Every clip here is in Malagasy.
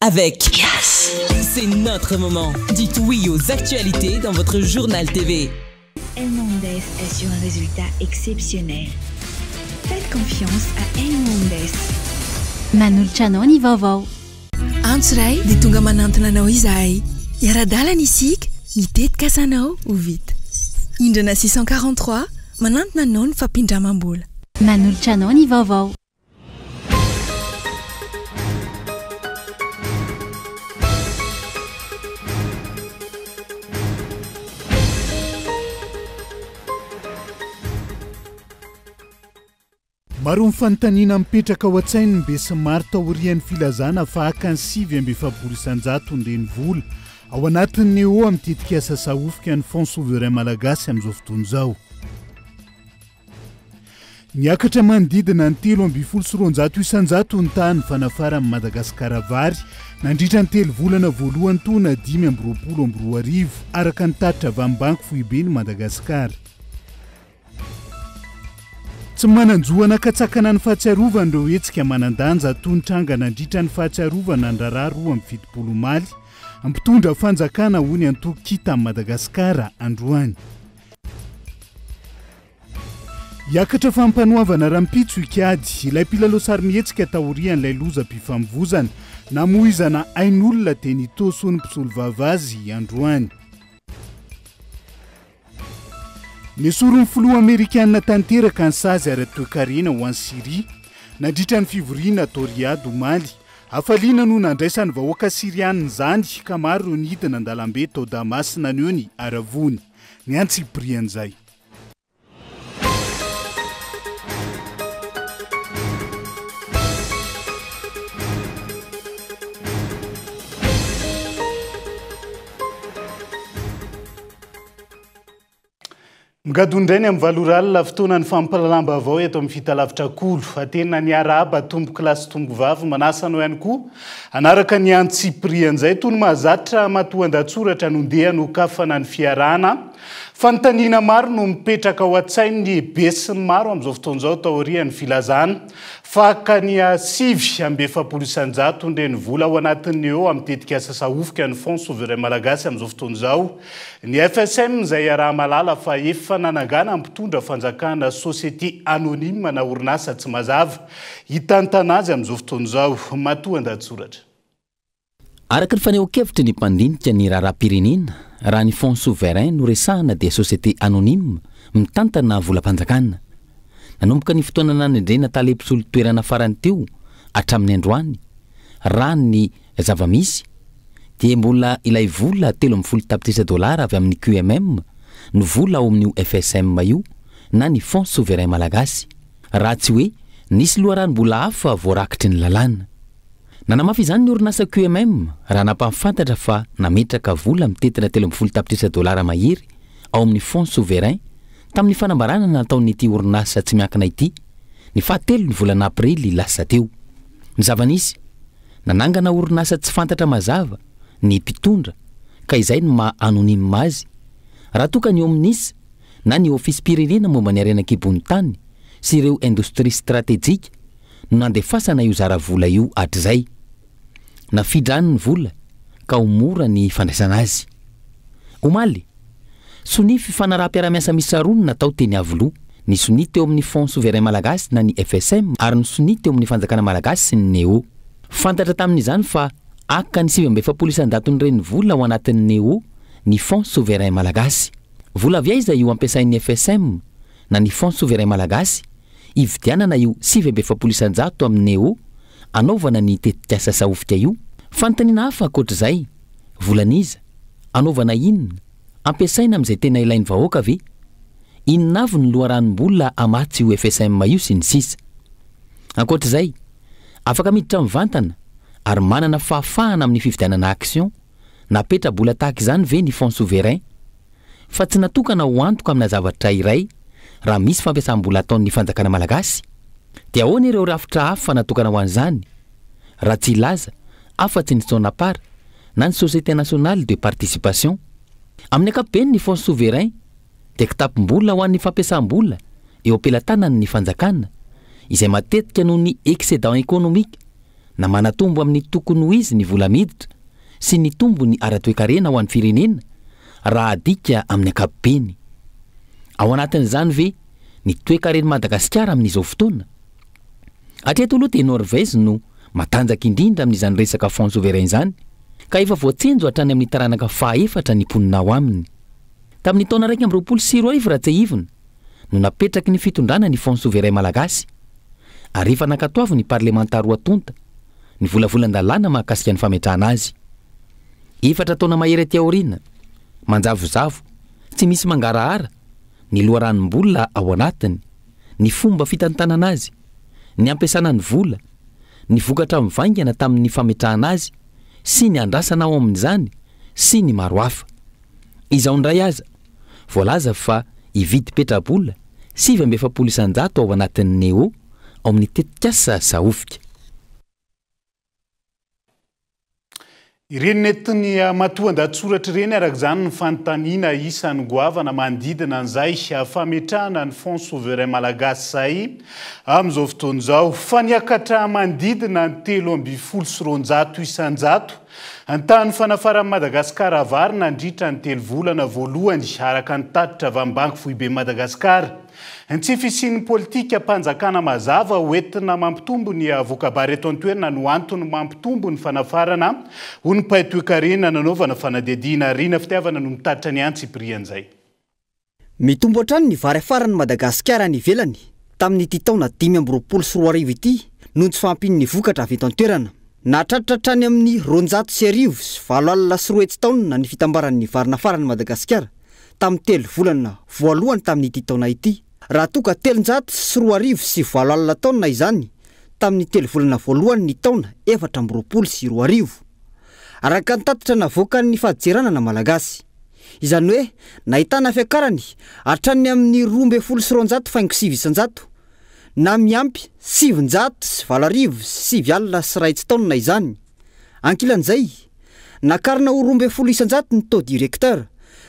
Avec Yas, c'est notre moment. Dites oui aux actualités dans votre journal TV. Elmondes assure un résultat exceptionnel. Faites confiance à Elmondes. Manolotra anao ny vaovao. Antso iray dia tonga manantona anao izahay. Hiara-dalana isika, ny tetikasanao ho vita. Indrana 643, manantona anao ny fampindramam-bola. Manolotra anao ny vaovao. Maro ny fanontaniana mipetraka ao an-tsain'ny besinimaro taorian'ny filazana fa haka ny 49% ny renivola ao anatin'ny Neo amin'ny tetikasa Sahofika ny Fonds Souverain Malagasy amin'izao fotoana izao. Niakatra manodidina ny 213 isan-jato ny tahan'ny fanafaran'i Madagasikara vary nandritra ny telo volana voalohany taona 2025, araka ny tatitra avy amin'ny Banky Foiben'i Madagasikara. Tsy manan-jo hanakatsakana ny fahatsiarovana ireo hetsika manan-danja toy ny tranga nandritra ny fahatsiarovana ny raharaha 72 omaly, mpitondra fanjakana hoy ny antoko Kita Madagasikara androany. Hiakatra fampanoavana rahampitso i Kiady, ilay mpilalao sarimihetsika taorian'ilay lozam-pifamoivozana namoizana ain'olona teny Itaosy hoy ny mpisolovava azy androany. Nesorin'ny filoha amerikana tanteraka ny sazy ara-toekarena ho an'i Syria nandritra ny fivoriana tao Riyadh omaly. Hafaliana no nandraisan'ny vahoaka syriana izany ka maro ireo nidina an-dalambe tao Damas naneho ny haravoany. Ny antsipirian'izay. Migadona indray ny amin'ny valo ora alina, fotoanan'ny fampahalalam-baovao eto amin'ny Fitalavitra Kolo. Tena niarahaba tompokolahy sy tompokovavy, manasa anao ihany koa hanaraka ny antsipirian'izay. Toy ny mahazatra, matoan-dahatsoratra no ndeha hanokafana ny fiarahana. Fanontaniana maro no mipetraka ao an-tsain'ny besinimaro amin'izao fotoana izao taorian'ny filazana fa ka ny 49% ny renivola ao anatin'ny eo amin'ny tetikasa Sahofika ny Fonds Souverain Malagasy amin'izao fotoana izao. Ny FSM izay iaraha-mahalala fa efa nanangana mpitondra fanjakana société anonyme na orinasa tsy mazava hitantana azy amin'izao fotoana izao. Matoan-dahatsoratra. Araka ny fanehoan-kevitry ny mpandinika ny raharaham-pirenena, raha ny Fonds souverain no resahana dia société anonyme mitantana volam-panjakana. Nanomboka ny fotoana nanendrena tale mpisolo toerana farany teo hatramin'ny androany, raha ny zava-misy, dia mbola ilay vola 13 tapitrisa dolara avy amin'ny QMM no vola ao amin'io FSM io na ny Fonds souverain malagasy, raha tsy hoe nisy loharanom-bola hafa voarakitry ny lalàna. Nanamafy izany ny orinasa QMM raha nampahafantatra fa nametraka vola mitentina 13 tapitrisa dolara mahery ao amin'ny Fonds souverain tamin'ny fanambarana nataon'ity orinasa tsy miankina ity ny fahatelo ny volana aprily lasa teo. Ny zava-nisy, nanangana orinasa tsy fantatra mazava ny mpitondra ka izay no maha anonyme azy raha toa ka ny Omnis na ny Ofisim-pirenena momba ny harena an-kibon'ny tany sy ireo indostria stratejika no nandefasana io zara vola io hatrizay. Nafidra any ny vola ka ho mora ny fandraisana azy. Omaly, sonia fifanaraham-piarahamiasa miisa roa no natao teny Iavoloha. Ny sonia teo amin'ny Fonds Souverain Malagasy na ny FSM ary ny sonia teo amin'ny fanjakana malagasy sy ny Neo. Fantatra tamin'izany fa haka ny 49 isan-jaton'ny renivola ao anatin'ny Neo ny Fonds Souverain Malagasy. Vola avy aiza io ampiasain'ny FSM na ny Fonds Souverain Malagasy hividianana io 49% amin'ny Neo hanaovana ny tetikasa Sahofika io? Fanontaniana hafa ankoatr'izay, volan'iza? Hanaovana inona? Ampiasaina amin'izay tena ilain'ny vahoaka ve? Inona avy ny loharanom-bola hamatsy io FSM io sy ny sisa. Ankoatr'izay, afaka miditra mivantana ary manana fahafahana amin'ny fividianana action na petra-bola tahaka izany ve ny Fonds Souverain? Fa tsy natokana ho antoka amina zavatra iray raha misy fampiasam-bola ataon'ny fanjakana malagasy? Dia ahoana ireo rafitra hafa natokana ho an'izany? Raha tsy hilaza afa-tsy ny Sonapar na ny Société Nationale de Participation. Amin'ny ankapobeny ny Fonds Souverain dia kitapom-bola ho an'ny fampiasam-bola eo am-pelatanan'ny fanjakana, izay matetika noho ny excédent économique. na manatombo amin'ny tokony ho izy ny vola miditra sy ny tombony ara-toekarena ho an'ny firenena raha adika amin'ny ankapobeny. Ao anatin'izany ve ny toekaren'i Madagasikara amin'izao fotoana? Hatreto aloha dia Norvège no matanjaka indrindra amin'izany resaka fonds souverain izany ka efa voatsinjo hatrany amin'ny taranaka fahaefatra ny mponina ao aminy. Tamin'ny taona 2021 raha tsiahivina no napetraky ny fitondrana ny fonds souverain malagasy ary efa nankatoavin'ny parlemanta roa tonta ny volavolan-dalàna mahakasika ny fametrahana azy. Efatra taona mahery aty aoriana, manjavozavo, tsy misy mangarahara ny loharanom-bola ao anatiny, ny fomba fitantanana azy, ny ampiasana ny vola, ny vokatra mivaingana tamin'ny fametrahana azy sy ny andrasana ao amin'izany sy ny maro hafa. Izao indray aza, voalaza fa hividy petrabola 49% ao anatin'ny Neo ao amin'ny tetikasa Sahofika. Ireny nentin'ny matoandahatsoratra ireny araka izany ny fanontaniana isan'ny goavana manodidina an'izay fametrahana ny Fonds souverain malagasy izay amin'izao fotoana izao. Fa niakatra manodidina ny 213 isan-jato ny tahan'ny fanafaran'i Madagasikara vary nandritra ny telo volana voalohany araka ny tatitra avy amin'ny Banky Foiben'i Madagasikara. Ny tsy fisian'ny politikam-panjakana mazava ho entina mampitombo ny voka-bary eto an-toerana no antony mampitombo ny fanafarana, hoy ny mpahay toekarena nanaovana fanadihadiana. Rina Fitiavana no mitatitra ny antsipirian'izay. Mitombo hatrany ny vary afaran'i Madagasikara any ivelany tamin'ity taona 2025 ity noho ny tsy fahampian'ny vokatra avy eto an-toerana. Nahatratra hatrany amin'ny 201 200 taonina ny fitambaran'ny vary nafaran'i Madagasikara tamin'ny telo volana voalohany tamin'ity taona ity, raha toa ka 203 800 taonina izany tamin'ny telo volana voalohany ny taona 2024, araka ny tatitra navoakan'ny Fadintseranana Malagasy. Izany hoe nahitana fiakarany hatrany amin'ny 212 faingo 9% na miampy 189 901 taonina izany. Ankilan'izay, nakarina ho 12% ny taux directeur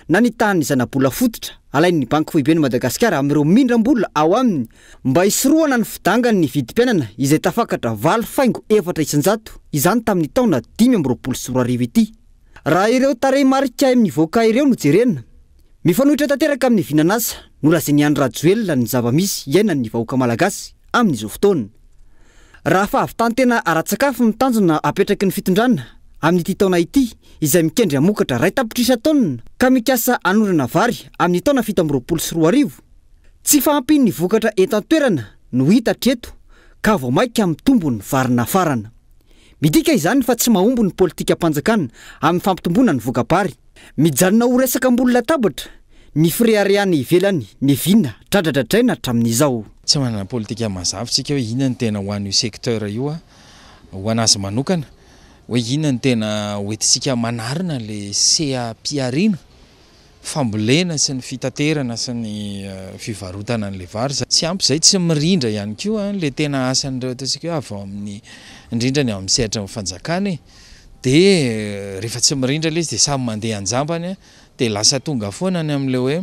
na ny tahan'ny zanabola fototra alain'ny Banky Foiben'i Madagasikara amin'ireo mindram-bola ao aminy mba hisorohana ny fidangan'ny vidim-piainana izay tafakatra valo faingo efatra isanjato izany tamin'ny taona 2025 ity. Raha ireo tarehimarika mivoaka ireo no jerena, mifanohitra tanteraka amin'ny vinan'asa nolazain'i Andry Rajoelina ny zava-misy iainan'ny vahoaka malagasy amin'izao fotoana. Raha fahavitan-tena ara-tsakafo ny tanjona apetraky ny fitondrana amin'ity taona ity izay mikendry hamokatra iray tapitrisa taonina ka mikasa hanondrana vary amin'ny taona 2027, tsy fahampian'ny vokatra eto an-toerana no hita hatreto ka vao mainka mitombo ny vary nafarana. Midika izany fa tsy mahomby ny politikam-panjakana amin'ny fampitomboana ny voka-bary. Mijanona ho resaka ambony latabatra ny fireharehana ivelany ny vina dradradradraina hatramin'izao. Tsy manana politika mazava isika hoe inona no tena ho an'io secteur io, ho an'azy manokana, hoe inona no tena hoentintsika manarina ilay seha-pihariana, fambolena sy ny fitaterana sy ny fivarotana an'ilay vary. Tsy ampy izay, tsy mirindra ihany koa ilay tena asan'ireo ataontsika hoe avy ao amin'ny, indrindra ny ao amin'ny sehatry ny fanjakana e. Dia rehefa tsy mirindra ilay izy dia samy mandeha an-jambany dia lasa tonga foana any amin'ilay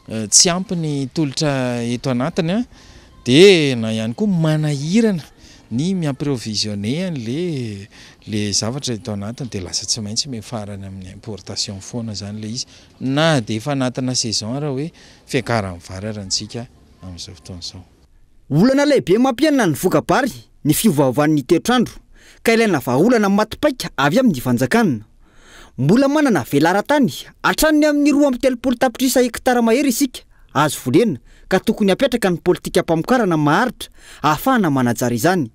hoe tsy ampy ny tolotra eto anatiny an, dia na ihany koa manahirana ny mi-approvisionner an'ilay ilay zavatra eto anatiny dia lasa tsy maintsy miafara any amin'ny importation foana izany ilay izy na dia efa anatina saison ara hoe fiakaran'ny vary ara antsika amin'izao fotoana izao. Olana lehibe mampihena ny voka-bary ny fiovaovan'ny toetr'andro ka ilaina vahaolana maty paika avy amin'ny fanjakana. Mbola manana velaran-tany hatrany amin'ny 32 tapitrisa hektara mahery isika azo volena ka tokony hapetraka ny politikam-pamokarana maharitra ahafahana manajary izany.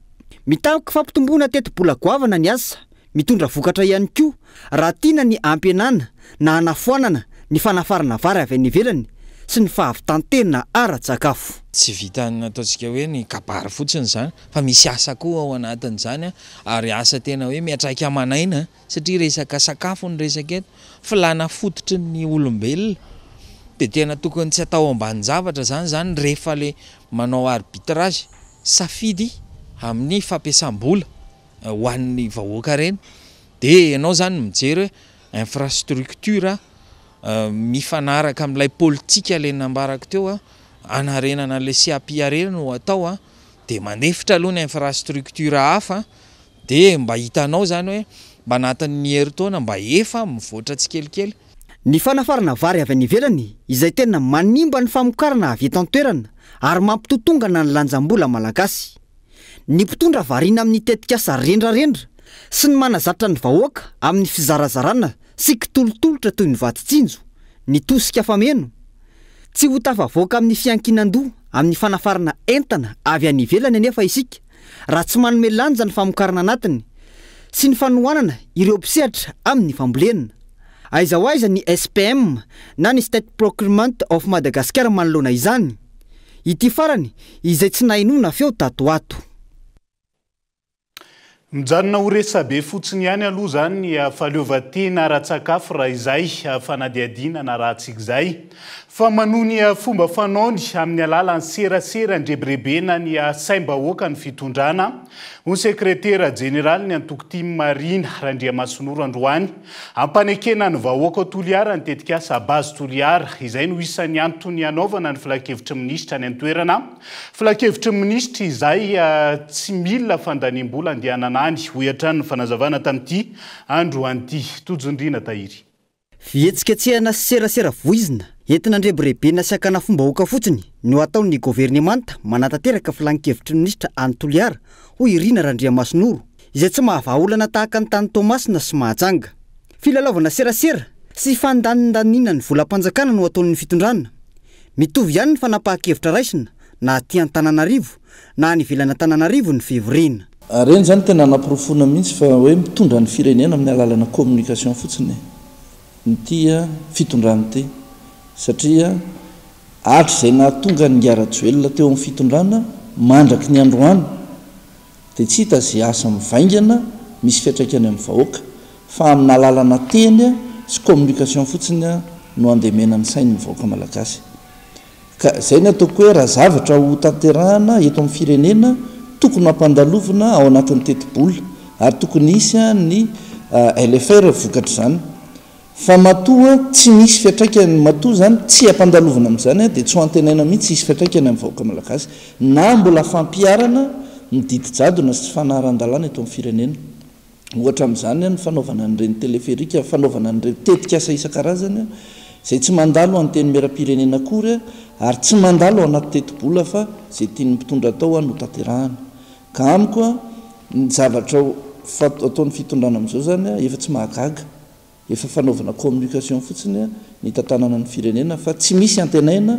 Mitaky fampitomboana tetibola goavana ny asa mitondra vokatra ihany koa raha tiana ny hampihenana na hanafoanana ny fanafarana vary avy any ivelany sy ny fahavitan-tena ara-tsakafo. Tsy vitan'ny ataontsika hoe ny kabary fotsiny izany fa misy asa koa ao anatin'izany ary asa tena hoe miantraika aman'aina satria resaka sakafo ny resaka eto, filàna fototry ny olombelona dia tena tokony tsy atao ambanin-javatra izany izany rehefa ilay manao arbitrage, safidy amin'ny fampiasam-bola ho an'ny vahoaka ireny dia ianao izany mijery hoe infrastructure mifanaraka amin'ilay politika ilay nambarako teo hanarenana an'ilay seha-pihariana no atao dia mandefitra aloha ny infrastructure hafa. Dia mba hitanao izany hoe mba anatin'ny herintaona mba efa mivoatra tsikelikely. Ny fanafarana vary avy any ivelany izay tena manimba ny famokarana avy eto an-toerana ary mampitotongana ny lanjam-bola malagasy. Ny mpitondra variana amin'ny tetikasa rendrarendra sy ny manazatra ny vahoaka amin'ny fizarazarana sy kitolotolotra toy ny vato tsinjo, ny tosika fameno. Tsy ho tafavoaka amin'ny fiankinan-doha amin'ny fanafarana entana avy any ivelany anefa isika raha tsy manome lanja ny famokarana anatiny sy ny fanohanana ireo mpisehatra amin'ny fambolena. Aiza ho aiza ny SPM na ny State Procurement of Madagascar manoloana izany? Ity farany izay tsy nahenoana feo tato ho ato. Mijanona ho resabe fotsiny ihany aloha izany ny fahaleovantena ara-tsakafo raha izay fanadihadiana narahantsika izay. Fa manohy ny fomba fanaony amin'ny alalan'ny serasera andrebirebena ny saim-bahoaka ny fitondrana, hoy ny sekretera jeneralin'ny antoko tim Rina Randriamasinoro androany. Ampanekena ny vahoaka ao Toliara ny tetikasa Base Toliara, izay no isan'ny antony hanaovana ny filankevitry ny minisitra any an-toerana. Filankevitry ny minisitra izay tsy mila fandaniam-bola andehanana any, hoy hatrany ny fanazavana tamin'ity androany ity. Tojo Ndriana Tahiry. Fihetsiketsehana sy serasera voizina entina andrebirebena sy hakana fom-bahoaka fotsiny no ataon'ny governemanta manatanteraka filankevitry ny minisitra any Toliara, hoy i Rina Randriamasinoro, izay tsy mahavaha olana tahaka ny tany Toamasina sy Mahajanga. Filalaovana serasera sy fandanindaniana ny volam-panjakana no ataon'ny fitondrana. Mitovy ihany ny fanapahan-kevitra raisina na aty Antananarivo na any ivelan'Antananarivo ny fivoriana. Ary eny izany tena anaporofoana mihitsy fa hoe mitondra ny firenena amin'ny alalana communication fotsiny ity fitondrana ity satria hatrizay nahatonga an'i Rajoelina teo amin'ny fitondrana mandraky ny androany dia tsy hita izay asa mivaingana misy fiantraikany amin'ny vahoaka fa amina alalana teny sy communication fotsiny no andemena ny sain'ny vahoaka malagasy. Ka izay ny ataoko hoe raha zavatra ho tanterahana eto amin'ny firenena tokony ho ampandalovina ao anatin'ny tetibola ary tokony hisy ny LFR vokatr'izany. Fa matoa tsy misy fiantraikany, matoa izany tsy ampandalovina amin'izany dia tsy ho antenaina mihitsy hisy fiantraikany amin'ny vahoaka malagasy na mbola fampiharana ny didy jadona sy tsy fanaharan-dalàna eto amin'ny firenena. Ohatra amin'izany ny fanaovana an'ireny teleferika, fanaovana an'ireo tetikasa isan-karazany izay tsy mandalo antenimieram-pirenena akory ary tsy mandalo ao anaty tetibola fa izay tian'ny mpitondra atao no tanterahana. Ka amiko ny zavatra ataon'ny fitondrana amin'izao izany efa tsy mahagaga. Efa fanaovana communication fotsiny ny hitantanana ny firenena fa tsy misy antenaina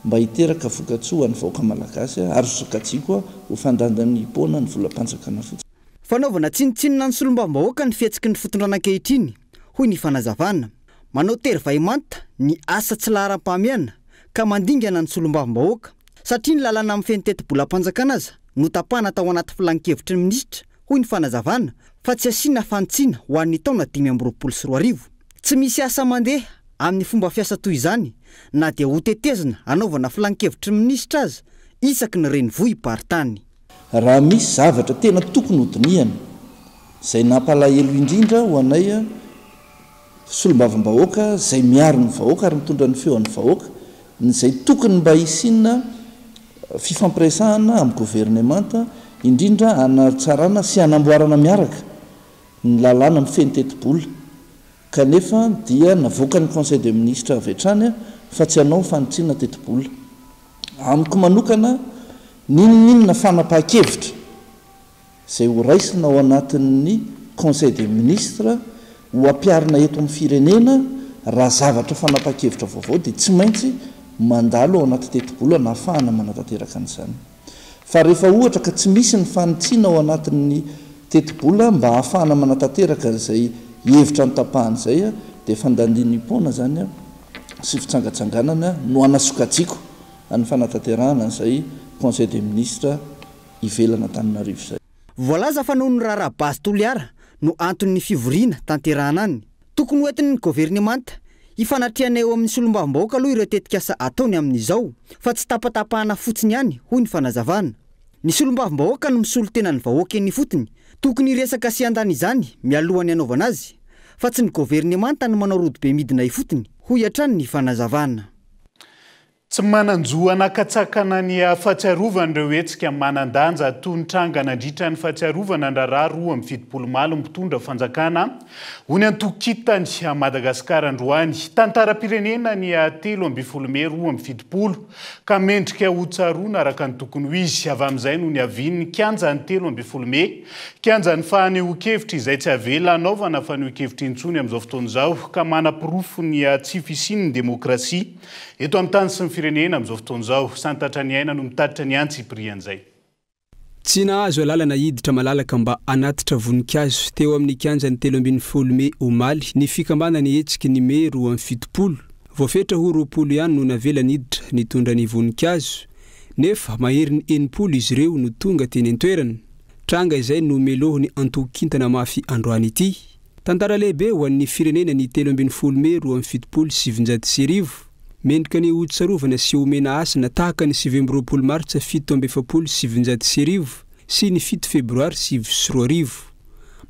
mba hiteraka vokatsoa ho an'ny vahoaka malagasy ary sokajiako ho fandandaniam-poana ny volam-panjakana fotsiny. Fanaovana tsinontsinona ny solombavambahoaka ny fihetsiky ny fitondrana ankehitriny, hoy ny fanazavana. Manao tery vay manta ny asa tsy laharam-pahamehana ka mandingana ny solombavambahoaka satria ny lalàna mifehy ny tetibolam-panjakana aza notapahana tao anaty filankevitry ny minisitra hoy ny fanazavana, fa tsy asiana fanitsiana ho an'ny taona 2025. Tsy misy asa mandeha amin'ny fomba fiasa toy izany na dia hotetezina hanaovana filankevitry ny minisitra aza isaky ny renivohi-paritany. Raha misy zavatra tena tokony hodinihana, izay nampalahelo indrindra ho anay solombavambahoaka izay miaro ny vahoaka ary mitondra ny feon'ny vahoaka, ny izay tokony mba hisiana fifampiresahana amin'ny governemanta, indrindra hanatsarana sy hanamboarana miaraka ny lalàna mifehy ny tetibola, kanefa dia navoakan'ny Conseil des ministres avy hatrany fa tsy hanao fanitsiana tetibola. Amiko manokana, n'inon'inona fanapahan-kevitra izay ho raisina ao anatin'ny Conseil des ministres ho ampiharina eto amin'ny firenena raha zavatra fanapahan-kevitra vaovao dia tsy maintsy mandalo ao anaty tetibola na ahafahana manatanteraka an'izany. Fa rehefa ohatra ka tsy misy ny fanitsiana ao anatin'ny tetibola mba ahafahana manatanteraka izay hevitra notapahana izay dia fandandinihim-poana izany sy fitsangatsanganana no anasokajiako ny fanatanterahana an'izay Conseil des ministres ivelan'Antananarivo izay. Voalaza fa noho ny raharaha Base Toliara no anton'ny fivoriana tanterahana any. Tokony ho entin'ny governemanta hifanatrehana eo amin'ny solombavambahoaka aloha ireo tetikasa ataony amin'izao fa tsy tapatapahana fotsiny ihany, hoy ny fanazavana. Ny solombavambahoaka no misolo tena ny vahoaka eny ifotony, tokony hiresaka sy handany izany mialohan'ny hanaovana azy fa tsy ny governemanta no manao rodobe midina ifotony, hoy hatrany ny fanazavana. Tsy manan-jo hanakatsakana ny fahatsiarovana ireo hetsika manan-danja toy ny tranga nandritra ny fahatsiarovana ny raharaha 72 omaly ny mpitondra fanjakana ho ny antoko Kintany Madagasikara androany. Tantaram-pirenena ny 13 mey 72 ka mendrika hotsaroana araka ny tokony ho izy. Avy amin'izay no niavian'ny kianjan'ny 13 mey, kianjan'ny fanehoan-kevitra izay tsy avela hanaovana fanehoan-kevitra intsony amin'izao fotoana izao ka manaporofo ny tsy fisian'ny demokrasia Eto amin'ny tany sy ny firenena amin'izao fotoana izao, santatra ny aina no mitatitra ny antsipirian'izay. Tsy nahazo alalana hiditra malalaka mba hanatitra voninkazo teo amin'ny kianjan'ny 13 mey omaly ny fikambanan'ny hetsiky ny mey 72. Voafetra ho 20 ihany no navela niditra nitondra ny voninkazo, nefa maherin'ny 60 izy ireo no tonga teny an-toerana. Tranga izay nomelohin'ny antoko Kintana mafy androany ity. Tantara lehibe ho an'ny firenena ny 13 mey 1972. Mendrika ny hotsarovana sy homena hasina tahaka ny 29 martsa 1947 sy ny 7 febroary 2009.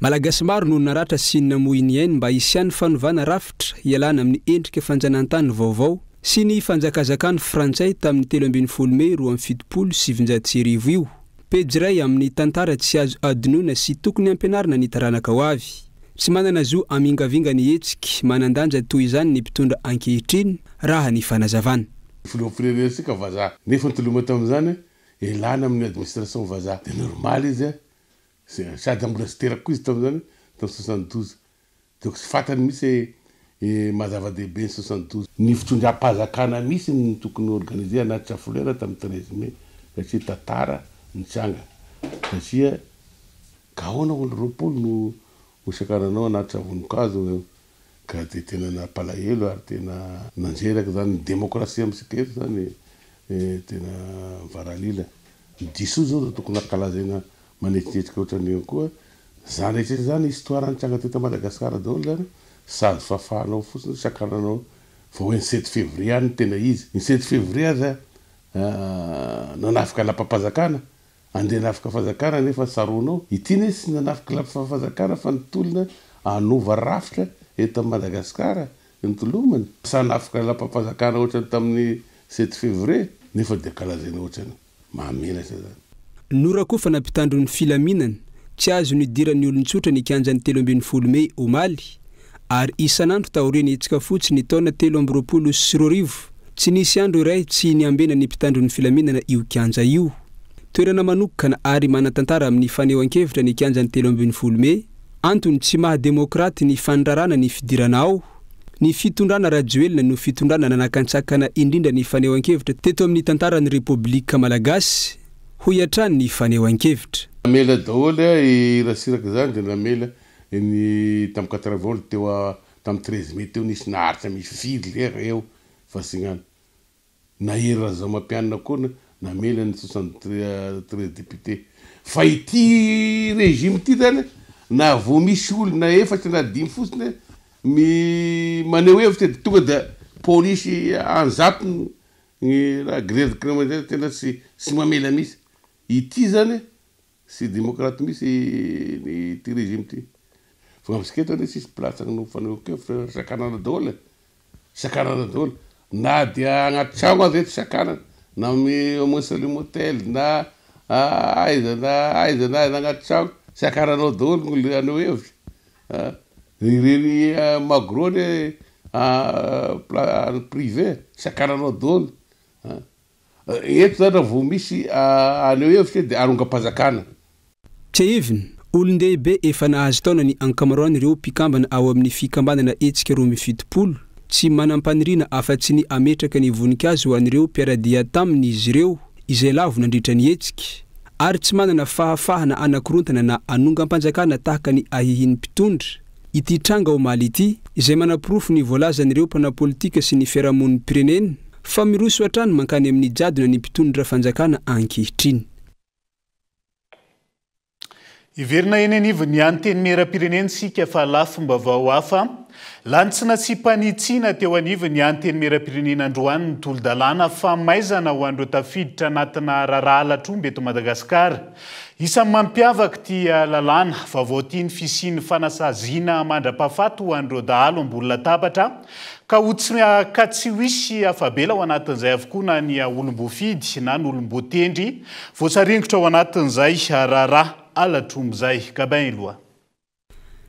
Malagasy maro no naratra sy namoy ny ainy mba hisian'ny fanovana rafitra hialana amin'ny endrika fanjanahantany vaovao sy ny fanjakazakan'ny Frantsay tamin'ny 13 mey 1972 io. Pejy iray amin'ny tantara tsy azo adinoina sy tokony hampianarina ny taranaka ho avy. Tsy manana zo hamingavinga ny hetsiky manan-danja toy izany ny mpitondra ankehitriny, raha ny fanazavana. Filoham-pirenentsika vazaha nefa ny toloma tamin'izany elana amin'ny administration vazaha dia normal izy sady mbola tsy teraka koa izy tamin'izany tamin'ny 72. Donc tsy fantany mihitsy hoe maha zava-dehibe ny 72. Ny fitondram-panjakana mihitsy no tokony organiser hanatitra fleur tamin'ny 13 mai satria tantara nitranga satria ka ahoana olo 20 no ho sakananao hanatitra voninkazo ka dia tena nampalahelo ary tena nanjeraka zany ny demokrasia amintsika eto zany tena mivaralila. Ny diso zao dia tokony hankalazaina Manetrinetrika ohatran'ireny koa zany rehetra zany histoire nitranga teto Madagascar daholo zany sady fafahanao fotsiny sakananao fa hoe ny sept février any no tena izy ny sept février aza nanafika lapam-panjakana andeha hanafika fanjakana nefa tsaroanao ity ne tsy nanafika lapam-panjakana fa nitolona hanova rafitra eto Madagascar nitolomany sa hanafika lapam-panjakana ohatran'ny tamin'ny sept février nefa dia ankalazaina ohatran'ny Mahamenatra zany. Norakofana mpitandro ny filaminana, tsy azo nidiran'ny olon-tsotra ny kianjan'ny 13 mey omaly, ary isan'andro taorian'ny hetsika fotsy ny taona 2023, tsy nisy andro iray tsy niambenan'ny mpitandro ny filaminana io kianja io. Toerana manokana ary manan-tantara amin'ny fanehoan-kevitra ny kianjan'ny 13 mey, antony tsy maha demokraty ny fandrarana ny fidirana ao. Ny fitondrana Rajoelina no fitondrana nanakantsakana indrindra ny fanehoan-kevitra teto amin'ny tantaran'ny Repoblika Malagasy, hoy hatrany ny fanehoan-kevitra. Namela daholo i Ratsiraka zany de namela ny tam quatre vol teo tam 13 mai teo nisy naharitra misy firy lera eo fasignana. Na Hery Rajaomampianina koa namela ny 73 députés. Fa ity régime ity zany na vao misy olona efatra na dimy fotsiny mi maneho hevitra de tonga de polisy anjatony ny raha grenade lacrymogène tena tsy tsy mamela mihitsy. Ity zany tsy démocrate mihitsy ity régime ity. Fa amintsika eto anie tsisy place ny fanehoan-kevitra sakanana daholo e. Sakanana daholo na dia agnaty tragno aza eto sakanana na amy au moins salim hotel na aiza na aiza na aiza agnaty tragno sakananao daholo ny olo haneho hevitra a ireny magro anie pla- privé sakananao daholo a Eto zany raha vao misy haneho hevitra dia hanongam-panjakana. Tsiahivina, olon-dehibe efa nahazo taona ny ankamaroan'ireo mpikambana ao amin'ny fikambanana Hetsika 72. Tsy manam-paniriana afa-tsy ny hametraka ny voninkazo ho an'ireo mpiara-dia taminy izy ireo, izay lavo nandritra ny hetsika, ary tsy manana fahafahana hanakorontana na hanongam-panjakana tahaka ny ahihin'ny mpitondra. Ity tranga omaly ity, izay manaporofo ny voalazan'ireo mpanao politika sy ny fiarahamonim-pirenena fa miroso hatrany mankany amin'ny jadona ny mpitondra fanjakana ankehitriny. Hiverina eny anivon'ny Antenimierampirenena isika fa lafim-baovao hafa. Lany tsy nasiam-panitsiana teo anivon'ny Antenimierampirenena androany ny tolo-dalàna famaizana ho an'ireo tafiditra anatina raharaha halatr'omby eto Madagasikara. Isan'ny mampiavaka ity lalàna vaovao ity ny fisian'ny fanasaziana mandra-pahafaty ho an'ireo dahalo ambony latabatra ka ho tsy ka tsy ho hisy afa-bela ao anatin'izay avokoa na ny olom-boafidy na ny olom-boatendry voasaringotra ao anatin'izay raharaha halatr'omby izay. Gabin Eloi.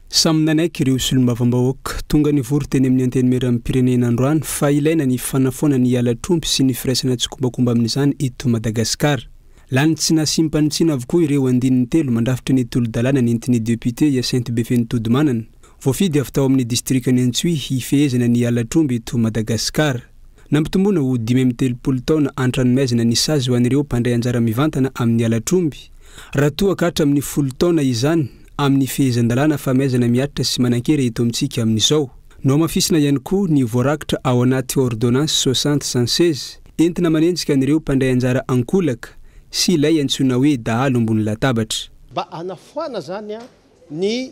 Samy nanaiky ireo solombavambahoaka tonga nivory teny amin'ny Antenimierampirenena androany fa ilaina ny fanafoana ny halatr'omby sy ny firaisana tsikombakomba amin'izany eto Madagasikara. Lany tsy nasiam-panitsiana avokoa ireo andininy telo mandrafitra ny tolo-dalàna nentin'ny depiote Hyacinthe Befeno Todimanana, voafidy avy tao amin'ny distrikan'i Antsohihy hifehezana ny halatr'omby eto Madagasikara. Nampitomboina ho 35 taona an-tranomaizina ny sazy ho an'ireo mpandray anjara mivantana amin'ny halatr'omby, raha toa ka hatramin'ny folo taona izany amin'ny fehezan-dalàna famaizana mihatra sy manan-kery eto amintsika amin'izao. Nohamafisina ihany koa ny voarakitra ao anaty Ordonnance 60 116 entina manenjika an'ireo mpandray anjara ankolaka sy ilay antsoina hoe dahalo ambony latabatra. Mba hanafoana izany ny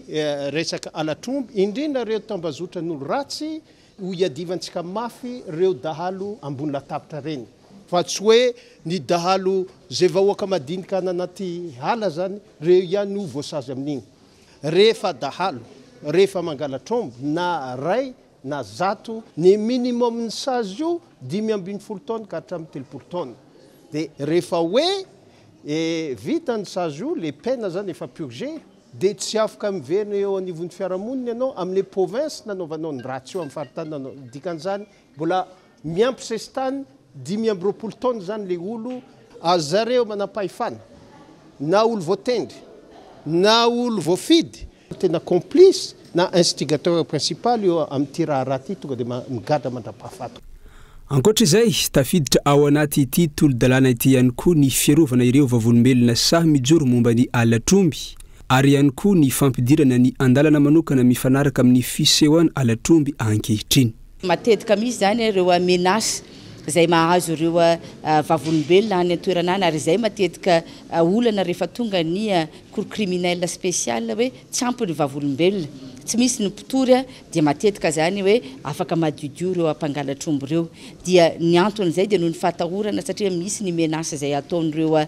resaka halatr'omby, indrindra ireo tambazotran'olo-ratsy, ho iadivantsika mafy ireo dahalo ambony latabatra ireny, fa tsy hoe ny dahalo izay vahoaka madinika any anaty ala izany, ireo ihany no voasazy amin'igny. Rehefa dahalo, rehefa mangalatr'omby na ray na zato, ny minimum ny sazy io 15 taona ka hatramin'ny 30 taona. Dia rehefa hoe vita ny sazy io, le peine zany efa purger, dia tsy afaka miverina eo anivon'ny fiarahamonina ianao amin'ilay province nanaovanao ny ratsy io, amin'ny faritany nanao, dikan'izany mbola miampy sesitany 25 taona izany ilay olo, zareo manampahefana na olo voatendry na olo voafidy, tena complice na instigateur principal eo amin'ity raharaha ity tonga dia migadra mandra-pahafaty. Ankoatra izay, tafiditra ao anaty ity tolo-dalàna ity ihany koa ny fiarovana ireo vavolombelona sahy mijoro momba ny halatr'omby ary ihany koa ny fampidirana ny andalana manokana mifanaraka amin'ny fisehoan halatr'omby ankehitriny. Matetika misy izany ireo menaces izay mahazo ireo vavolombelona any an-toerana any ary izay matetika olana rehefa tonga ny cour criminelle spéciale hoe tsy ampy ny vavolombelona, tsy misy ny mpitory dia matetika izany hoe afaka madiodio ireo mpangalatr'omby ireo. Dia ny anton'izay dia noho ny fahatahorana satria misy ny menace izay ataon'ireo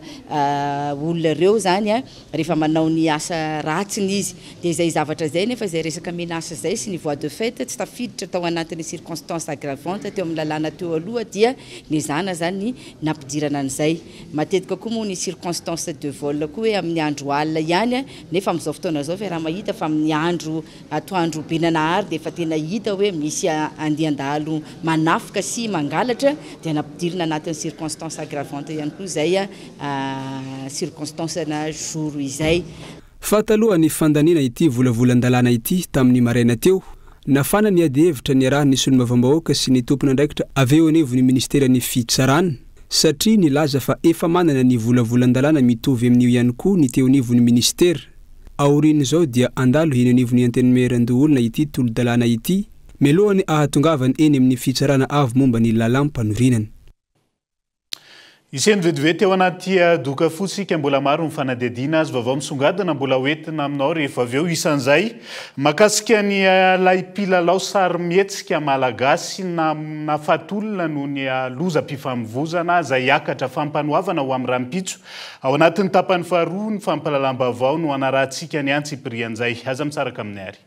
olona ireo izany rehefa manao ny asa ratsiny izy. Dia izay zavatra izay nefa izay resaka menace izay sy ny voie de fait tsy tafiditra tao anatin'ny circonstance aggravante teo amin'ny lalàna teo aloha dia nezahana izany ny nampidirana an'izay. Matetika koa moa ny circonstance de vol koa hoe amin'ny andro alina ihany nefa amin'izao fotoana izao ve raha mahita fa amin'ny andro atoandro be nanahary dia efa tena hita hoe misy andian-dahalo manafika sy mangalatra dia nampidirina anatin'ny circonstance aggravante ihany koa izay circonstance na jour izay. Fa talohan'ny fandaniana ity volavolan-dalàna ity tamin'ny maraina teo, nafana ny adihevitra niarahan'ny solombavambahoaka sy ny tompon'andraikitra avy eo anivon'ny minisiteran'ny Fitsarana, satria nilaza fa efa manana ny volavolan-dalàna mitovy amin'io ihany koa ny teo anivon'ny minisitera. Aorian'izao dia handalo eny anivon'ny Antenimierandoholona ity tolo-dalàna ity, mialohan'ny ahatongavany eny amin'ny Fitsarana avo momba ny lalàmpanorenana. Iseny vetivety ao anaty doka fo isika, mbola maro ny fanadihadiana azy, vaovao misongadina mbola ho entina aminao rehefa avy eo, isan'izay mahakasika ny ilay mpilalao sarimihetsika malagasy nahafaty olona noho ny lozam-pifamoivozana izay hiakatra fampanoavana ho amin'ny rahampitso. Ao anatin'ny tapany faharoa ny fampahalalam-baovao no hanarahantsika ny antsipirian'izay. Aza misaraka aminay ary.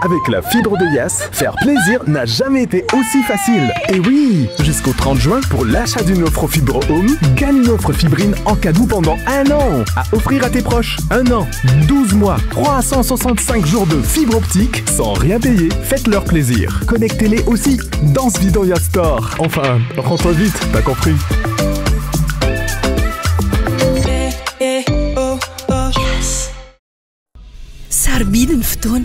Avec la fibre de Yas, faire plaisir n'a jamais été aussi facile. Et oui, jusqu'au 30 juin, pour l'achat d'une offre fibre home, gagne une offre fibrine en cadeau pendant un an. À offrir à tes proches. Un an, 12 mois, 365 jours de fibre optique sans rien payer. Faites-leur plaisir. Connectez-les aussi dans ce dans Yas Store. Enfin, rentre vite, t'as compris. Sarobidy ny fotoana,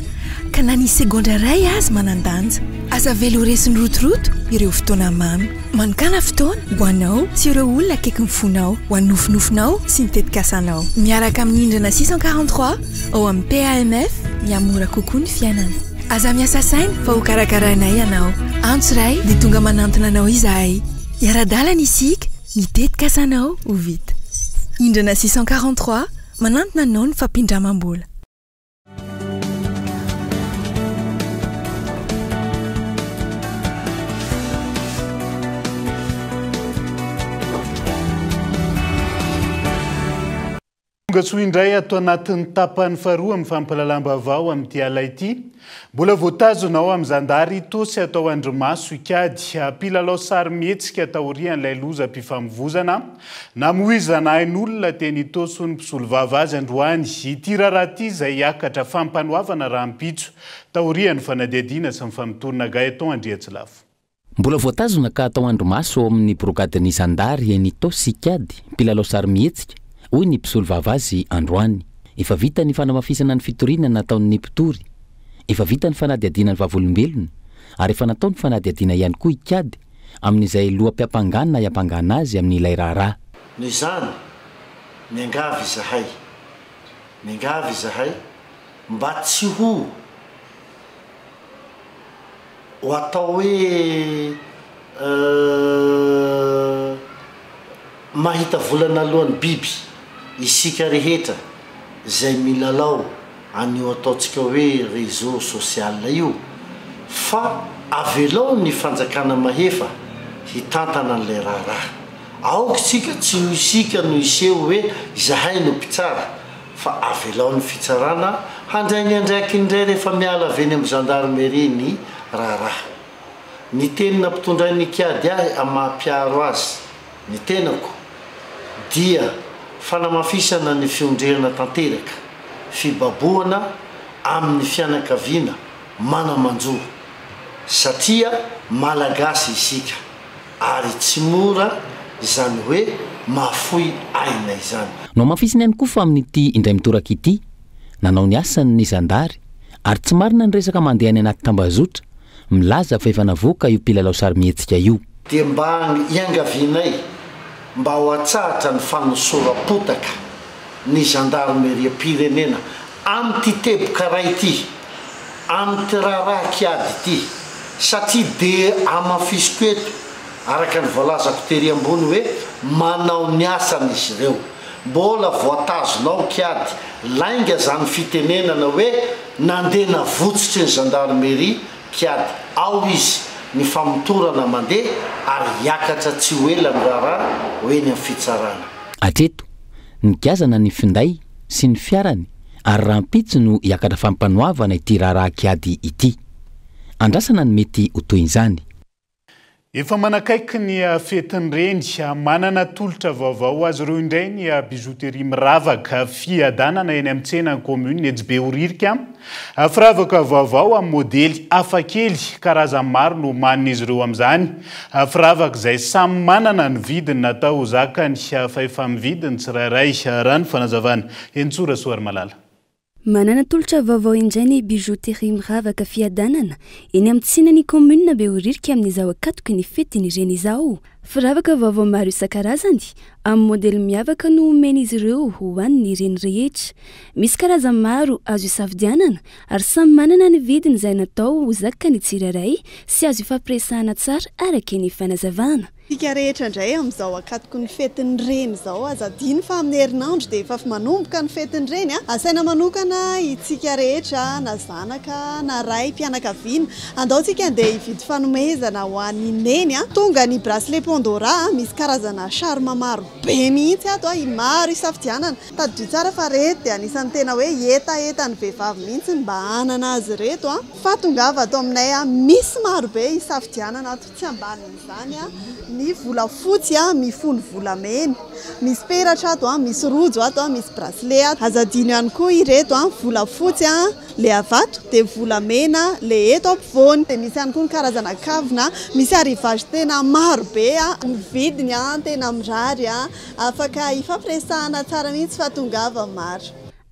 ka na ny segondra iray aza manan-danja. Aza avela ho resin'ny rotoroto ireo fotoana mamy. Manokàna fotoana ho anao sy ireo olona akaikin'ny fonao, ho an'ny nofinofinao sy ny tetikasanao. Miaraka amin'ny Indrana 643 ao amin'ny PAMF, mihamora kokoa ny fiainana. Aza miasa saina fa hokarakarainay ianao. Antso iray dia tonga manantona anao izahay. Hiara-dalana isika, ny tetikasanao ho vita. Indrana 643, manantona anao ny fampindramam-bola. Tonga soa indray ato anatin'ny tapany faharoa amin'ny fampahalalam-baovao amin'ity alina ity. Mbola voatazona ao amin'ny zandary Itaosy atao andrimaso Ikady, mpilalao sarimihetsika taorian'ilay lozam-pifamoivozana namoizana ain'olona teny Itaosy hoy ny mpisolovava azy androany. Ity raharaha ity izay hiakatra fampanoavana rahampitso taorian'ny fanadihadiana sy ny famotorana Gaëtan Andriatsilafo. Mbola voatazona ka atao andrimaso ao amin'ny borigadin'ny zandary eny Itaosy Ikady, mpilalao sarimihetsika, hoy ny mpisolovava azy androany. Efa vita ny fanamafisana ny fitoriana nataon'ny mpitory. Efa vita ny fanadihadiana ny vavolombelona ary efa natao ny fanadihadiana ihany koa Ikady amin'izay loham-piampangana hiampangana azy amin'ilay raharaha. Noho izany, miangavy izahay, miangavy izahay mba tsy ho. Ho atao hoe mahita volana alohan'ny biby isika rehetra izay milalao an'io ataontsika hoe réseau social io fa avelao ny fanjakana mahefa hitantana an'ilay raharaha. Aoka isika tsy ho isika no hiseho hoe izahay no mpitsara fa avelao ny fitsarana handray ny andraikiny indray rehefa miala avy eny amin'ny gendarmerie ny raharaha. Ny teny nampitondrain'ny kiady ahy amin'ny maha mpiaro azy ny tenako dia fanamafisana ny fiondrehana tanteraka, fibabohana amin'ny fianakaviana mana-manjo satria Malagasy isika. ary tsy mora izany hoe mahafoy aina izany. Nohamafisiny ihany koa fa amin'ity indray mitoraka ity, nanao ny asany ny zandary ary tsy marina ny resaka mandeha any anaty tambazotra milaza fa efa navoaka io mpilalao sarimihetsika io. Dia mba iangavianay mba ho atsahatra ny fanosoram-potaka ny zandarimeriam-pirenena amin'ity teboka iray ity, amin'ity raharaha kiady ity, satria dia hamafisiko eto, araka ny voalazako tery ambony hoe manao ny asany izy ireo. Mbola voatazona ao kiady, lainga izany fitenenana hoe nandeha navotsotry ny zandarmeria kiady, ao izy, ny famotorana mandeha ary hiakatra tsy ho ela ny raharaha ho eny amin'ny fitsarana. Hatreto, nigiazana ny finday sy ny fiarany ary rahampitso no hiakatra fampanoavana ity raharaha kiady ity. Andrasana ny mety ho tohin'izany. Efa manakaiky ny fetin'ny reny, manana tolotra vaovao ho azy ireo indray ny bijouterie Miravaka Fiadanana eny amin'ny tsenan'ny commune etsy Behoririka. Firavaka vaovao amin'ny modely hafakely, karazany maro no omanin'izy ireo amin'izany. Firavaka izay samy manana ny vidiny natao ho zakany fahefa-mividy ny tsirairay, raha ny fanazavana. Henintsoa Rasoarimalala. Manana tolotra vaovao indray ny Bijouterie Miravaka Fiadanana, eny amin'ny tsenan'ny kaominina Behoririka amin'izao ankatoky ny fetin'ny reny izao. Firavaka vaovao maro isan-karazany, amin'ny modely miavaka no omen'izy ireo ho an'ny reny rehetra. Misy karazany maro azo isafidianana ary samy manana ny vidiny izay natao ho zakan'ny tsirairay sy azo ifampiresahana tsara araka ny fanazavana. Isika rehetra indray amin'izao ankatoky ny fetin'ny reny izao, aza adino fa amin'ny herinandro dia efa manomboka ny fetin'ny reny a! Asaina manokana itsika rehetra na zanaka na ray mpianakaviana, andao tsika andeha hividy fanomezana ho an'i Neny a! Tonga ny bracelet Pandora a, misy karazana charme maro be mihitsy ato a, maro isafidianana. Tadidio tsara fa reto dia anisan'ny tena hoe hetahetan'ny vehivavy mihitsy ny mba hanana azy ireto a! Fa tongava ato aminay a, misy maro be isafidianana ato. Tsy ambanin'izany ny volafotsy mifono volamena. Misy peratra ato, misy rojo ato, misy bracelet ato. Aza adino ihany koa ireto, volafotsy le avy ato dia volamena le eto ampovoany. Dia misy ihany koa ny karazana kavina, misy arrivage tena maro be, ny vidiny tena mirary, afaka ifampiresahana tsara mihitsy fa tongava maro.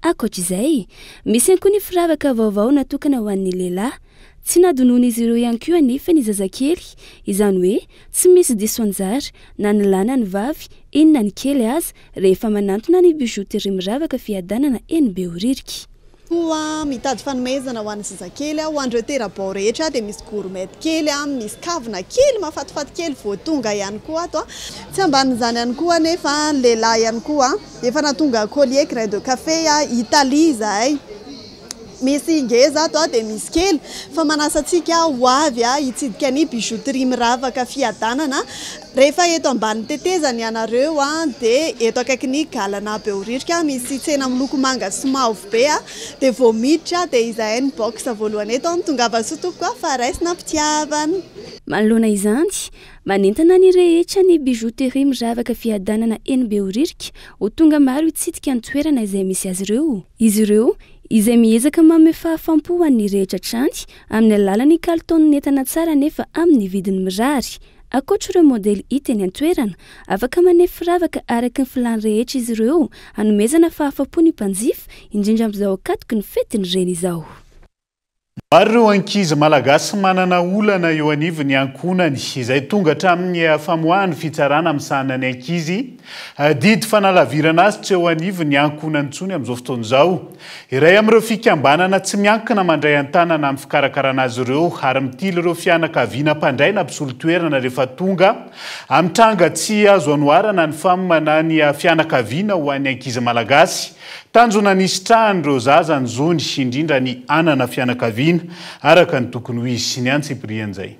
Ankoatra izay, misy ihany koa ny firavaka vaovao natokana ho an'ny lehilahy. Tsy nadinoin'izy ireo ihany koa anefa ny zazakely, izany hoe tsy misy diso anjara na ny lahy na ny vavy, eny na ny kely aza, rehefa manantona ny bijouterie miravaka Fiadanana eny Behoririka. Koa mitady fanomezana ho an'ny zazakely aho, ho an'ireo tera-bao rehetra dia misy gourmette kely, misy kavina kely mahafatifaty kely vao tonga ihany koa ato. Tsy ambanin'izany ihany koa anefa ny lehilahy ihany koa, efa nahatonga collier grain de café Italie izahay. Misy ngeza ato dia misy kely fa manasa antsika ho avy hitsidika ny bijouterie miravaka Fiadanana. Rehefa eto ambanin'ny tetezana ianareo dia eto akaikin'ny Galana Behoririka misy tsena miloko manga sy mavo be dia vao miditra dia izahay ny box voalohany eto. Mitongava soa tompoko fa raisina am-pitiavana. Manoloana izany, manentana ny rehetra ny bijouterie miravaka Fiadanana eny Behoririka ho tonga maro hitsidika ny toerana izay misy azy ireo. Izy ireo izay miezaka manome fahafam-po ho an'ny rehetra hatrany amin'ny alalan'ny kalitaon'ny entana tsara nefa amin'ny vidiny mirary. Ankoatra ireo modely hita eny an-toerana, afaka manefy firavaka araka ny filàny rehetra izy ireo hanomezana fahafapo ny mpanjifa, indrindra amin'izao ankatoky ny fetin'ny reny izao. Maro ireo ankizy malagasy manana olana eo anivon'ny ankohonany, izay tonga hatramin'ny famoahan'ny fitsarana misahana ny ankizy didy fanalavirana azy tsy eo anivon'ny ankohonany intsony amin'izao fotoana izao. Iray amin'ireo fikambanana tsy miankina mandray an-tanana amin'ny fikarakarana azy ireo ary mitily ireo fianakaviana mpandray na mpisolo toerana rehefa tonga amin'ny tranga tsy azo anoharana ny fam na ny fianakaviana ho an'ny ankizy malagasy. Tanjona ny hisitrahan'ireo zaza ny zony, indrindra ny hanana fianakaviana araka ny tokony ho izy. Ny antsipirian'izay.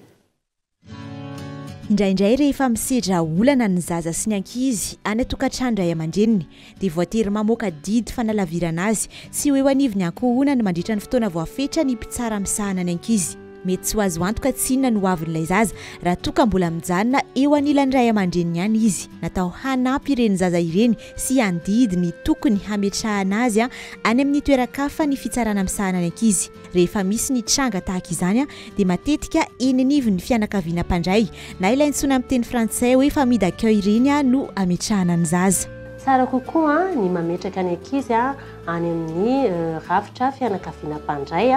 Indraindray rehefa misedra olana ny zaza sy ny ankizy any an-tokantranon-dray aman-dreniny dia voatery mamoaka didy fanalavirana azy tsy ho eo anivon'ny ankohonany mandritra ny fotoana voafetra ny mpitsara misahana ny ankizy. Mety tsy ho azo antoka tsinona ny hoavin'ilay zaza raha toa ka mbola mijanona eo anilan'ny ray aman-dreniny ihany izy. Natao hanampy ireny zaza ireny sy handidy ny tokony hametrahana azy any amin'ny toeran-kafa ny fitsarana misahana ny ankizy. Rehefa misy ny tranga tahaka izany dia matetika eny anivon'ny fianakaviana mpandray na ilay antsoina amin'ny teny frantsay hoe famille d'accueil ireny no ametrahana ny zaza. Tsara kokoa ny mametraka ny ankizy any amin'ny rafitra fianakaviana mpandray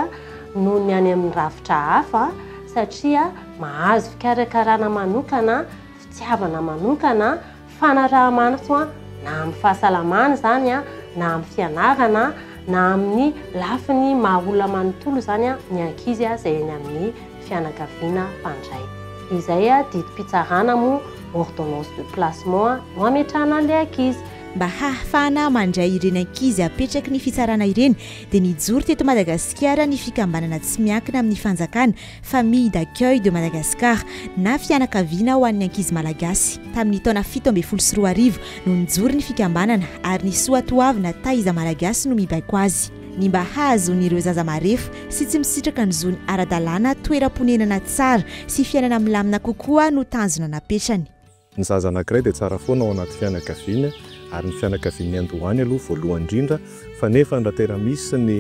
noho ny any amin'ny rafitra hafa satria mahazo fikarakarana manokana, fitiavana manokana, Fanaraha-maso na amin'ny fahasalamana izany na amin'ny fianarana na amin'ny lafiny maha olona manontolo izany ny ankizy izay eny amin'ny fianakaviana mpandray. Izay didim-pitsarana moa, ordonnance de placement, no ametrahana an'ilay ankizy. Mba hahafahana mandray ireny ankizy apetraky ny fitsarana ireny dia nijoro teto Madagasikara ny fikambanana tsy miankina amin'ny fanjakana Famille d'accueil de Madagascar na Fianakaviana ho an'ny ankizy malagasy. Tamin'ny taona 2017 no nijoro ny fikambanana ary ny soatoavina Taiza Malagasy no mibaiko azy. Ny mba hahazoan'ireo zaza marefo sy tsy misitraka ny zony ara-dalàna toeram-ponenana tsara sy fiainana milamina kokoa no tanjona napetrany. Ny zaza anankiray dia tsara foana ao anaty fianakaviany ary ny fianakaviany niandohany aloha voalohany indrindra fa nefa raha tena misy ny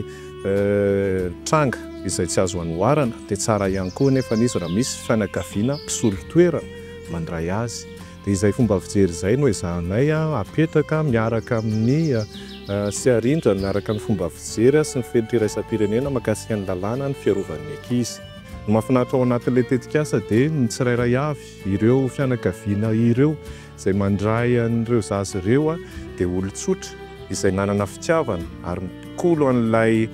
tranga izay tsy azo anoharana dia tsara ihany koa nefa izy raha misy fianakaviana mpisolo toerana mandray azy dia izay fomba fijery izay no ezahanay apetraka miaraka amin'ny sy arindra miaraka ny fomba fijery sy ny fenitra iraisam-pirenena mahakasika ny lalàna ny fiarovan'ny ankizy. Ny mahafinaritra ao anatin'ilay tetikasa dia ny tsirairay avy Ireo fianakaviana ireo izay mandray an'ireo zaza ireo dia olon-tsotra izay nanana fitiavana ary mikolo an'ilay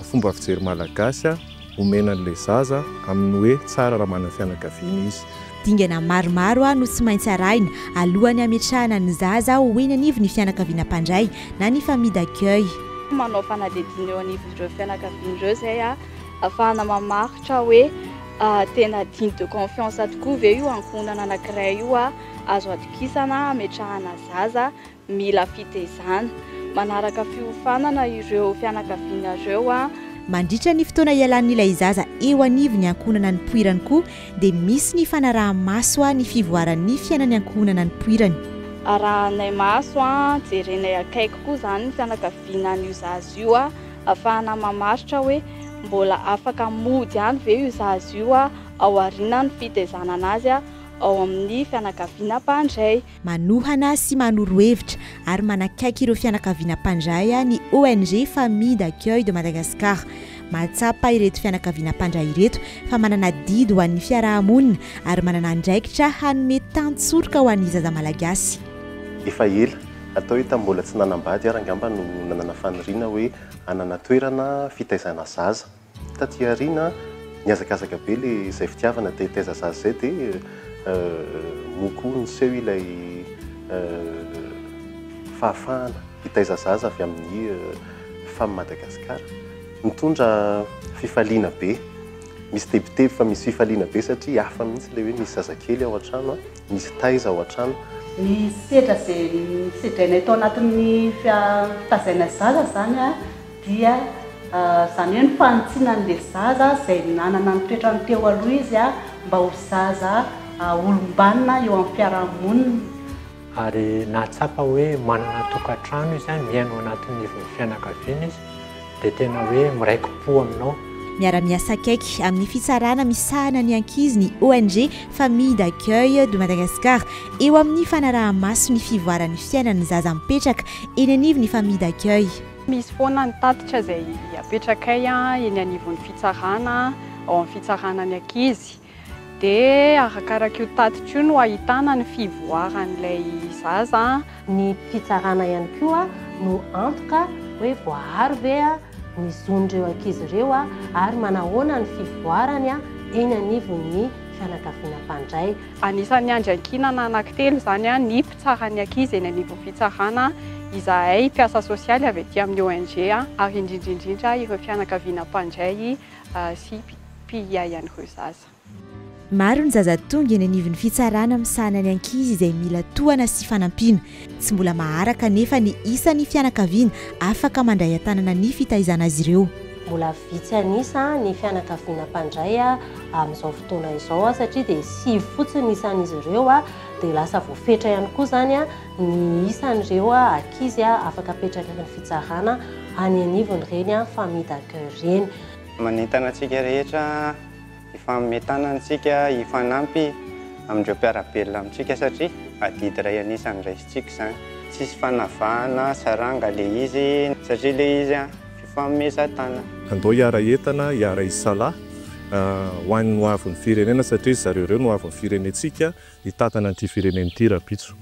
fomba fijery malagasy omena an'ilay zaza amin'ny hoe tsara raha manana fianakaviana izy. Dingana maromaro no tsy maintsy arahina alohan'ny hametrahana ny zaza ho eny anivon'ny fianakaviana mpandray na ny famille d'accueil. Manao fanadihadiana eo anivon'ireo fianakaviana ireo izay ahafahana mamaritra hoe Tena digne de confiance tokoa ve io ankohonana anankiray io azo atokisana hametrahana zaza mila fitaizana? Manaraka fiofanana ireo fianakaviana ireo. Mandritra ny fotoana ialan'ilay zaza eo anivon'ny ankohonana nipoirany koa dia misy ny fanaraha-maso ny fivoaran'ny fiainan'ny ankohonana nipoirany. Arahanay maso, jerenay akaiky koa izany ny fianakaviana an'io zaza io. Ahafahana mamaritra hoe mbola afaka mody ihany ve io zaza io ao aorianan'ny fitaizana anazy ao amin'ny fianakaviana mpandray. Manohana sy manoro hevitra ary manakaiky ireo fianakaviana mpandray ny ONG Famille d'Accueil de Madagascar. Mahatsapa ireto fianakaviana mpandray ireto fa manana adidy ho an'ny fiaraha-monina ary manana andraikitra hanome tantsoroka ho an'ny zaza malagasy. Efa ela, atao hoe tamin'ny mbola tsy nanambady ary angamba no nanana faniriana hoe hanana toerana fitaizana zaza. Taty aoriana, nihazakazaka be ilay izay fitiavana te hitaiza zaza izay dia moa koa niseho ilay fahafahana hitaiza zaza avy amin'ny Femme Madagascar. Nitondra fifaliana be, misy tebiteby fa misy fifaliana be satria hafa mihitsy ilay hoe misy zazakely ao an-trano, misy taiza ao an-trano. Ny sedra izay nosedrainay tao anatin'ny fitazaina zaza izany dia izany hoe ny fanitsiana an'ilay zaza izay nanana ny toetrany teo aloha izy mba ho zaza olom-banona eo amin'ny fiarahamonina. Ary nahatsapa hoe manana tokantrano izy, miaina ao anatin'ny ivon'ny fianakaviana izy, dia tena hoe miraiki-po aminao. Miara-miasa akaiky amin'ny fitsarana misahana ny ankizy ny ONG Famille d'accueil de Madagascar eo amin'ny fanaraha-maso ny fivoaran'ny fiainan'ny zaza mipetraka eny anivon'ny famille d'accueil. Misy foana ny tatitra izay apetrakay eny anivon'ny fitsarana, ao amin'ny fitsarana ny ankizy. Dia arakarak'io tatitra io no ahitana ny fivoaran'ilay zaza. Ny fitsarana ihany koa no antoka hoe voaaro ve ny zon'ireo ankizy ireo ary manahoana ny fivoarany eny anivon'ny fianakaviana mpandray. Anisan'ny andry ankinana anankitelo izany ny mpitsara ny ankizy eny anivon'ny fitsarana, izahay mpiasa sosialy avy aty amin'ny ONG ary indrindra indrindra ireo fianakaviana mpandray sy mpiahy an'ireo zaza. Maro ny zaza tonga eny anivon'ny fitsarana misahana ny ankizy izay mila tohana sy fanampiana. Tsy mbola maharaka anefa ny isan'ny fianakaviana afaka mandray an-tanana ny fitaizana azy ireo. Mbola vitsy an'isa ny fianakaviana mpandray amin'izao fotoana izao satria dia sivy fotsiny ny isan'izy ireo dia lasa voafetra ihany koa izany ny isan'ireo ankizy afaka apetraky ny fitsarana any anivon'ireny famille d'accueil ireny. Manentana antsika rehetra hifanome tanana isika, hifanampy amin'ireo mpiara-belona amintsika satria adidy iray anisan'ny raisintsika izany. Tsisy fanavahana saranga ilay izy satria ilay izy fifanomezan-tanana. Andao hiara-hientana, hiara-hisalahy ho an'ny ho avin'ny firenena satria zareo ireo no ho avin'ny firenentsika, hitantana an'ity firenena ity rahampitso.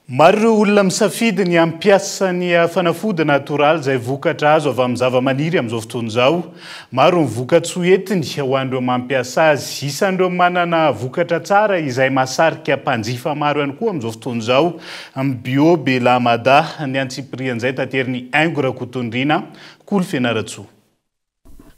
Maro ireo olona misafidy ny hampiasa ny fanafody natoraly izay vokatra azo avy amin'ny zavamaniry amin'izao fotoana izao. Maro ny vokatsoa entiny ho an'ireo mampiasa azy. Isan'ireo manana vokatra tsara izay mahasarika mpanjifa maro ihany koa amin'izao fotoana izao ny Bio Bella Mada. Ny antsipirian'izay taterin'i Haingo Rakotonirina, Kolo Fianarantsoa.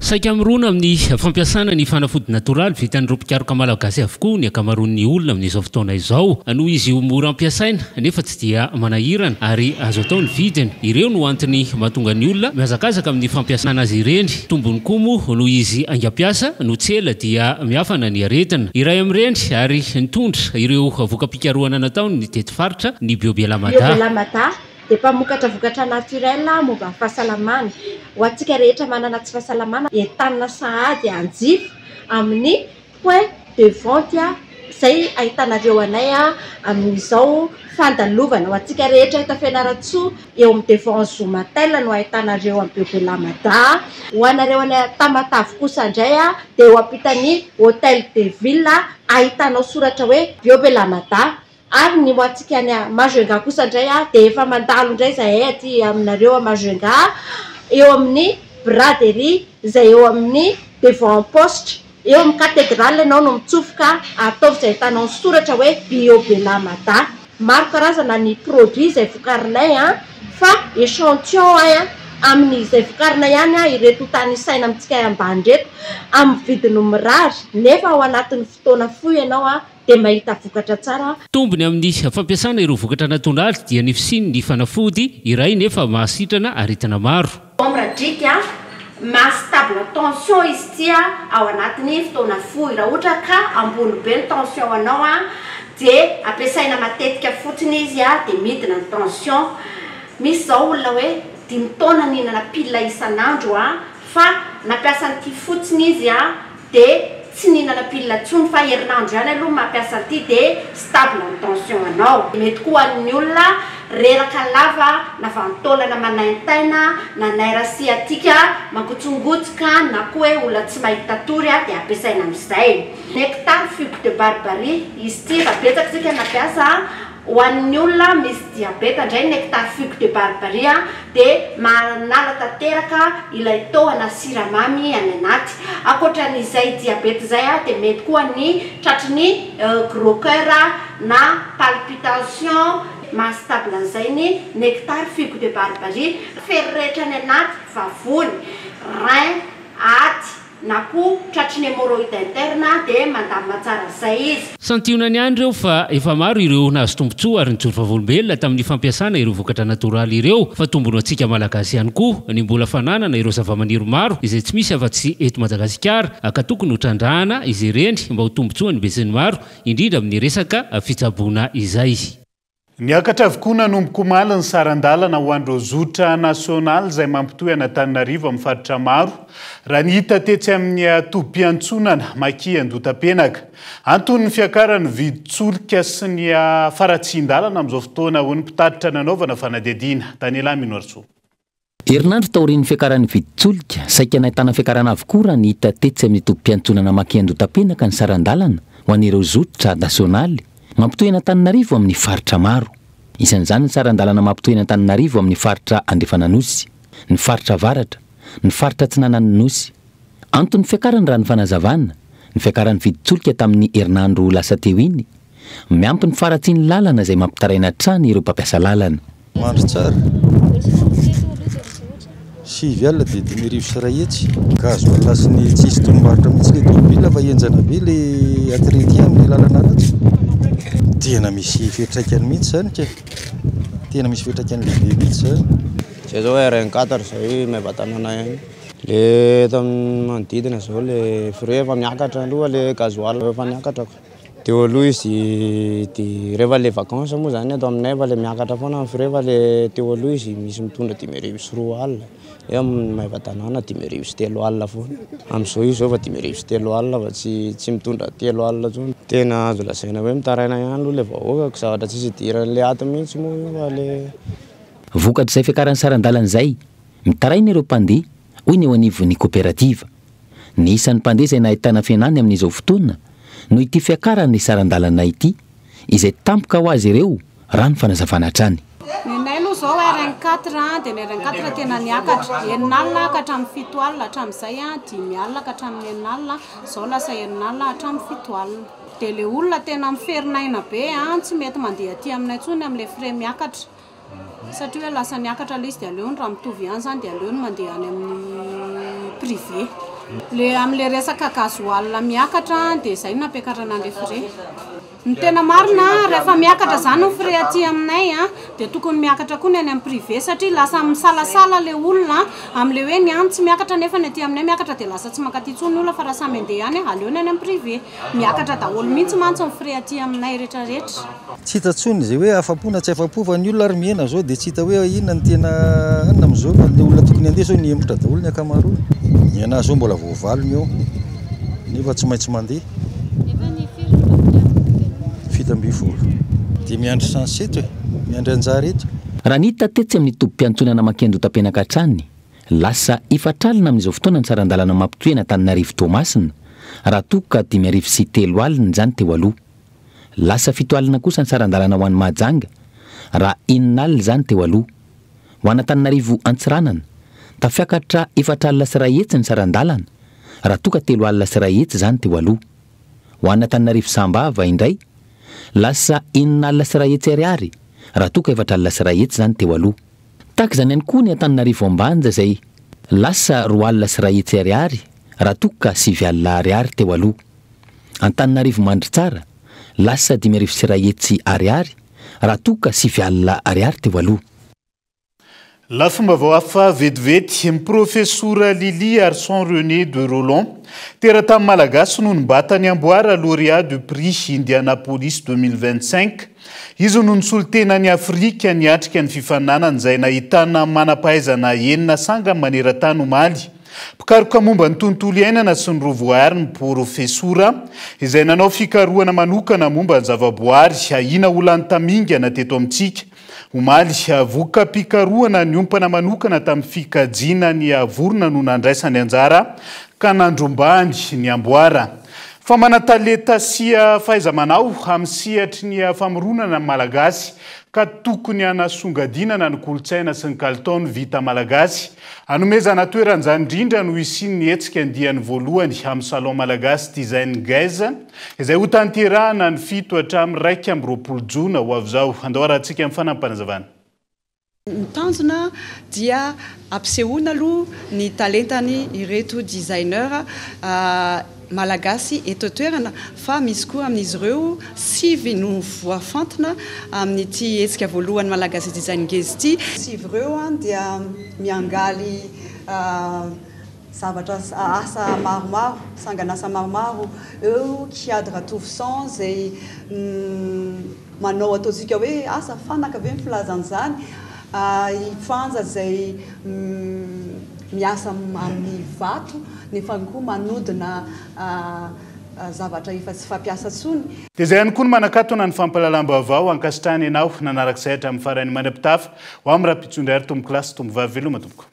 Saika mirona amin'ny fampiasana ny fanafody natoraly vitan'ireo mpikaroka malagasy avokoa ny ankamaroan'ny olona amin'izao fotoana izao. Noho izy io mora ampiasaina nefa tsy dia manahirana ary azo atao ny vidiny. Ireo no antony mahatonga ny olona mihazakazaka amin'ny fampiasana azy ireny. Tombony koa moa noho izy haingam-piasa no tsy ela dia miafana ny aretina. Iray amin'ireny ary nitondra ireo voka-pikarohana nataony teto faritra ny Biobela Mada. Biobela Mada dia mpamokatra vokatra naturel momba ny fahasalamana. Ho antsika rehetra manana tsy fahasalamana, entanina sahady hanjifa amin'ny point de vente izay ahitanareo anay amin'izao fandalovana. Ho antsika rehetra eto Fianarantsoa, eo amin'ny devant Zomatel no ahitanareo an'i Bebe Mada. Ho anareo any Tamatave kosa indray dia eo ampitan'ny Hotel de Ville ahitanao soratra hoe Bebe Mada. Ary ny ho antsika any Majunga kosa indray dia efa mandalo indray izahay aty aminareo à Majunga, eo amin'ny braderie izay eo amin'ny devant poste, eo amin'ny cathédrale ianao no mitsofoka, ataovy izay ahitanao ny soratra hoe Bio Bella Mada. Maro karazana ny produit izay vokarinay fa échantillon amin'ny izay vokarinay ihany ireto tanisaina amintsika ambany ireto, amin'ny vidiny mirary nefa ao anatin'ny fotoana fohy ianao dia mahita vokatra tsara. Tombony amin'ny fampiasana ireo vokatra natoraly dia ny fisian'ny fanafody iray nefa mahasitrana aretina maro. Ombre driaka a, maha stable tension izy ity a, ao anatin'ny fotoana fohy, raha ohatra ka ambony be ny tension anao a, dia ampiasaina matetika fotsiny izy a, dia midina ny tension, misy izao olona hoe dimy taona nihinana pile isan'andro a, fa. fa nampiasa an'ity fotsiny izy an dia tsy nihinana pilule intsony fa herinandro ihany aloha mampiasa an'ity dia stable ny tension anao. Mety koa ho an'ny olona reraka lava na vanin-taolana manaintaina na nerf sciatique mangotsongotsoka na koa hoe olona tsy mahita tory dia ampiasaina amin'izay. Nectar figue de barbarie, izy ity efa betsaka isika nampiasa. Ho an'ny olona misy diabeta indray ny nectar figue de barbarie dia manala tanteraka ilay tohana siramamy any anaty. Ankoatran'izay diabeta izay dia mety koa ny tratry ny gros coeur na palpitation. Maha stable an'izay ny nectar figue de barbarie. Fery rehetra any anaty, vavony, rein, aty. Na koa tratry ny hemorroïde interne dia mandamina tsara an'izay izy. Santionany ihany ireo fa efa maro ireo nahazo tombontsoa ary nijoro vavolombelona tamin'ny fampiasana ireo vokatra natoraly ireo fa tombony ho antsika Malagasy ihany koa ny mbola fananana ireo zavamaniry maro izay tsy misy afa-tsy eto Madagasikara ka tokony ho trandrahana izy ireny mba ho tombontsoan'ny besinimaro indrindra amin'ny resaka fitsaboana izay. Niakatra avokoa nanomboka omaly ny saran-dalana ho an'ireo zotra nasionaly izay mampitohy an'Antananarivo amin'ny faritra maro, raha ny hita tetsy amin'ny tobim-piantsonana Maki Andotapenaka. Anton'ny fiakaran'ny vidin-tsolika sy ny faharatsian-dalana amin'izao fotoana, hoy ny mpitatitra nanaovana fanadihadiana. Daniela Minoarisoa. Herinandro taorian'ny fiakaran'ny vidin-tsolika, saika nahitana fiakarana avokoa raha ny hita tetsy amin'ny tobim-piantsonana Maki Andotapenaka ny saran-dalana ho an'ireo zotra nasionaly mampitohy an'Antananarivo amin'ny faritra maro. Isan'izany ny saran-dalana mampitohy an'Antananarivo amin'ny faritra Andrefan'Anosy, ny faritra Avaratra, ny faritra Atsinanan'ny Nosy. Anton'ny fiakarany raha ny fanazavana, ny fiakaran'ny vidin-tsolika tamin'ny herinandro lasa teo iny, miampy ny faharatsian'ny lalana izay mampitaraina hatrany ireo mpampiasa lalana. Mandry tsara. 9 alina dia 105. Gasoil sy ny tsisy tonombarotra mihitsy ilay tomobile fa henjana be ilay atretia amin'ilay lalana ratsy. Tena misy fiantraikany mihitsy izany ka. Tena misy fiantraikany lehibe mihitsy izany. Zay zao RN 4 zay Maevatanana ihany. Le eto amin'ny manodidina zao le frais efa miakatra aloha le gasoil efa niakatra ko. Teo aloha izy de rehefa le vacances moa zany ato aminay fa le miakatra foana ny frais fa le teo aloha izy misy mitondra 350, eo amin'ny Maevatanàna 350 foana. Amin'izao izy zao efa 350 fa tsy tsy mitondra 30 intsony. Tena azo lazaina hoe mitaraina ihany aloha le vahoaka ko zavatra tsisy idiran'le ato mihitsy moa io fa le. Vokatr'izay fiakaran'ny saran-dalana izay, mitaraina ireo mpandeha, hoy ny eo anivon'ny koperativa. Ny isan'ny mpandeha izay nahitana fihenany amin'izao fotoana noho ity fiakaran'ny saran-dalana ity, izay tampoka ho azy ireo raha ny fanazavana hatrany. Nenay aloha izao RN 4 dia ny RN 4 tena niakatra, enina alina ka hatramin'ny fito alina, hatramin'izay dimy alina ka hatramin'ny enina alina, izao lasa enina alina hatramin'ny fito alina. Dia ilay olona tena miferinaina be, tsy mety mandeha aty aminay intsony amin'ilay frais miakatra. Satria hoe lasa niakatra ilay izy dia aleony raha mitovy ihany izany dia aleony mandeha any amin'ny privé. Le amin'ilay resaka gasoil miakatra dia izay no nampiakarana an'ilay frais. Ny tena marina rehefa miakatra izany ny frais aty aminay dia tokony miakatra koa ny any amin'ny privé satria lasa misalasala ilay olona amin'ilay hoe ny any tsy miakatra nefa ny aty aminay miakatra dia lasa tsy mankaty intsony ny olona fa raha samy handeha ihany aleony any amin'ny privé. Miakatra daholo mihitsy mantsy ny frais aty aminay rehetrarehetra. Tsy hita intsony izay hoe afa-po na tsy afa-po fa ny olona ary mihena izao dia tsy hita hoe inona no tena anona amin'izao fa ny olona tokony handeha izao nihemotra daholo ny ankamaroany. Ny anah izao mbola vao valo ny eo nefa tsy maintsy mandeha. 17. Dia miandry chance eto e! Miandry anjara eto. Raha ny hita tetsy amin'ny tobim-piantsonana Makendo Tapenaka hatrany, Lasa efatra alina amin'izao fotoana ny saran-dalana mampitohy an'Antananarivo Toamasina, raha toa ka 305 izany teo aloha. Lasa 7 alina kosa ny saran-dalana ho an'i Mahajanga, raha 60 izany teo aloha. Ho an'Antananarivo Antsiranana, tafiakatra 104 ny saran-dalana, raha toa ka 103 izany teo aloha. Ho an'Antananarivo Sambava indray, lasa 106 ariary, raha toa ka 104 izany teo aloha. Tahaka izany ihany koa ny Antananarivo Ambanja izay lasa 102 ariary raha toa ka 900 ariary teo aloha. Antananarivo Mandritsara lasa 105 ariary raha toa ka 900 ariary teo aloha. Lafim-baovao hafa vetivety, ny Profesora Lily Arson René de Roland, teratany malagasy no nibata ny amboara lauréat du prix Indianapolis 2025. Izy no nisolo tena an'i Afrika niatrika ny fifaninanana izay nahitana manam-pahaizana enina sangany maneran-tany omaly. Mpikaroka momba ny tontolo iainana sy ny rovoahary ny Porofesora, izay nanao fikarohana manokana momba ny zavaboary ahiana ho lany tamingana teto amintsika. Omaly, voka-pikarohana niompana manokana tamin'ny fikajiana ny vorona no nandraisany anjara ka nandrombahany ny amboara. Fa manan-talenta sy fahaiza-manao amin'ny sehatry ny famoronana ny Malagasy ka tokony hanasongadinana ny kolontsaina sy ny kalitaon'ny vita malagasy. Hanomezana toerana izany indrindra no hisian'ny hetsika andiany voalohany amin'ny Salon Malagasy Design Gaze izay hotanterahana ny 7 hatramin'ny 21 jona ho avy izao. Andao harahantsika ny fanampinazavana. Ny tanjona dia hampisehoana aloha ny talentany ireto designer malagasy eto an-toerana fa misy koa amin'izy ireo sivy no voafantina amin'ity hetsika voalohany Malagasy Design Gaze ity. Sivy ireo dia miangaly zavatra asa maromaro, sangan'asa maromaro. Eo Kiady Ratovoson izay manao ataontsika hoe asa fanaka ve ny filazana izany, i Fanja izay miasa amin'ny vato nefa koa manodina zavatra efa tsy fampiasa intsony. Dia izay ihany koa no manakatona ny fampahalalam-baovao. Ankasitrahana ianao nanaraka izay hatramin'ny farany. Mandra-pitafa ho amin'ny rahampitso indray ary tompokolahy sy tompovavy veloma tompoko.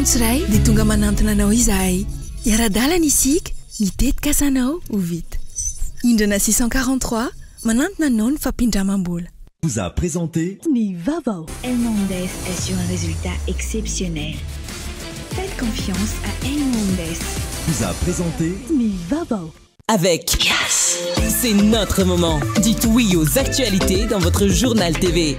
Antso iray dia tonga manantona anao izahay. Hiara-dalana isika, ny tetikasanao ho vita. Indrana 643, manantona anao ny fampindramam-bola. Vous a présenté. Ny vaovao. Elmondes assure un résultat exceptionnel. Faites confiance à Elmondes. Vous a présenté. Ny vaovao. Avec Yes, c'est notre moment. Dites oui aux actualités dans votre journal TV.